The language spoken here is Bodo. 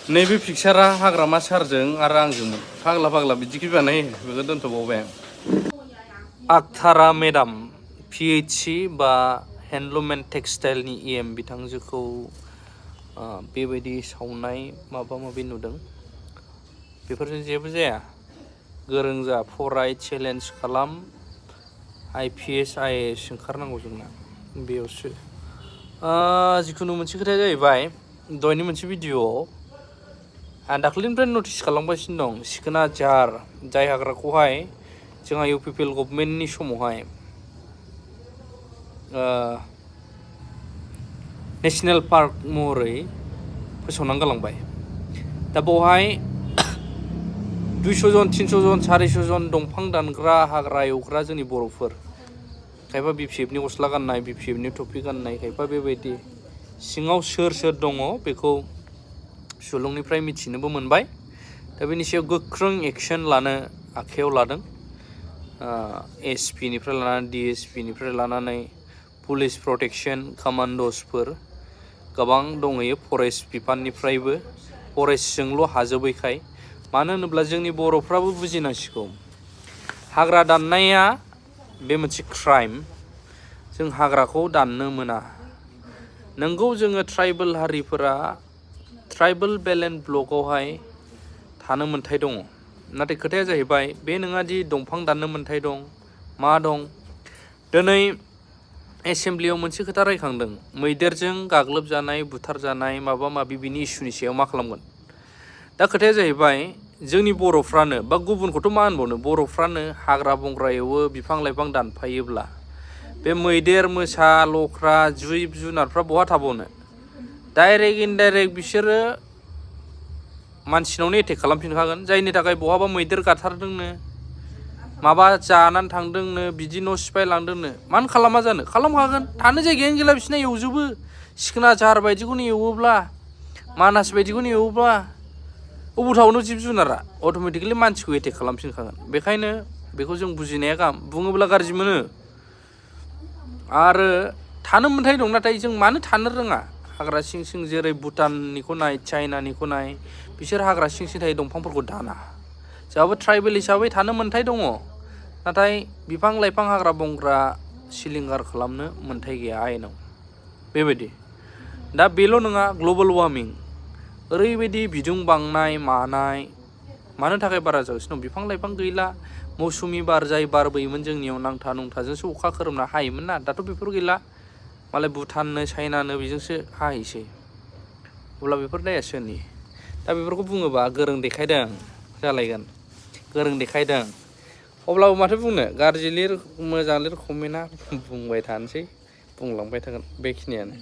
नैबे पिक्सारा हाग्रामा सारजों आरो आंजोंमोन फाग्ला फाग्ला बिदिखि बानायो बेखौ दोनथ'बावबाय आं। आक्तारा मेडाम PhD बा हेन्डलुम एन्ड टेक्सटाइलनि EM बिथांजोखौ बेबायदि सावनाय माबा माबि नुदों। बेफोरजों जेबो जाया। गोरों जा, फराय, चेलेन्ज खालाम, IPS IAS ओंखारनांगौ जोंना बेयावसो। जिखुनु मोनसे खोथाया जाहैबाय, दहायनि मोनसे भिडिअ'आव आं दाख्लैनिफ्राय नटिस खालामगासिनो दं, सिखोना जाहार जाय हाग्राखौहाय जोंहा UPPL गभर्नमेन्टनि समावहाय नेशनेल पार्क महरै फोसावनानै गालांबाय। दा बेवहाय 200 जन, 300 जन, 400 जन दंफां दानग्रा, हाग्रा एवग्रा जोंनि बर'फोर, खायफा BPFनि गस्ला गाननाय, BPFनि टफि गाननाय, खायफा बेबायदि सिङाव सोर सोर दङ बेखौ सुलुंनिफ्राय मिथिनोबो मोनबाय। दा बेनि सायाव गोख्रों एक्सन लानो आखायाव लादों। SPनिफ्राय लानानै DSPनिफ्राय लानानै पुलिस प्रटेक्शन कमान्डसफोर गोबां दंहैयो, फरेस्ट बिफाननिफ्रायबो। फरेस्टजोंल' हाजोबैखाय, मानो होनोब्ला जोंनि बर'फ्राबो बुजिनांसिगौ, हाग्रा दाननाया बे मोनसे क्राइम। जों हाग्राखौ दाननो मोना। नंगौ जोङो ट्राइबेल हारिफोरा ट्राइबेल बेलेन्स ब्लकआवहाय थानो मोन्थाय दङ, नाथाय खोथाया जाहैबाय बे नङा दि दंफां दाननो मोन्थाय दं, मा दं। दिनै एसेमब्लियाव मोनसे खोथा रायखांदों, मैदेरजों गाग्लोबजानाय, बुथारजानाय माबा माबि बिनि इस्युनि सायाव मा खालामगोन। दा खोथाया जाहैबाय, जोंनि बर'फ्रानो बा गुबुनखौथ' मा होनबावनो, बर'फ्रानो हाग्रा बंग्रा एवो, बिफां लाइफां दानफायोब्ला बे मैदेर, मोसा, लख्रा, जिब जुनारफ्रा बहा थाबावनो। डाइरेक्ट इनडाइरेक्ट बिसोरो मानसिनावनो एटेक खालामफिनखागोन। जायनि थाखाय बहाबा मैदेर गाथारदोंनो, माबा जानानै थांदोंनो, बिदि न' सिफायलांदोंनो, मानो खालामा जानो, खालामखागोन। थानो जायगायानो गैला बिसिना, एवजोबो। सिखोना जाहार बायदिखौनो एवोब्ला, मानास बायदिखौनो एवोब्ला अबाव थाबावनो जिब जुनारा, अट'मेटिकेलि मानसिखौ एटेक खालामफिनखागोन। बेखायनो बेखौ जों बुजिनाया गाहाम। बुङोब्ला गाज्रि मोनो आरो थानो मोन्थाय दं, नाथाय जों मानो थानो रोङा। हाग्रा सिं सिं जेरै भुटाननिखौ नाय, चाइनानिखौ नाय, बिसोर हाग्रा सिं सिं थायो, दंफांफोरखौ दाना। जोंहाबो ट्राइबेल हिसाबै थानो मोन्थाय दङ, नाथाय बिफां लाइफां हाग्रा बंग्रा सिलिंखार खालामनो मोन्थाय गैया आयेनाव। बेबायदि। दा बेल' नङा, ग्लबेल वार्मिं ओरैबायदि बिदुं बांनाय मानाय, मानो थाखाय बारा जागासिनो दं, बिफां लाइफां गैला। मौसुमि बार जाय बारबोयोमोन जोंनियाव, नांथा नुंथाजोंसो अखा खोरोमना हायोमोन ना, दाथ' बेफोर गैला। मालाय भुटाननो चाइनानो बेजोंसो हाहैसै। अब्ला बेफोर दाया सोरनि। दा बेफोरखौ बुङोबा गोरों देखायदों जालायगोन, गोरों देखायदों। अब्लाबो माथो बुंनो, गाज्रि लिर मोजां लिर कमेन्टआ बुंबाय थानोसै, बुंलांबाय थागोन, बेखिनियानो।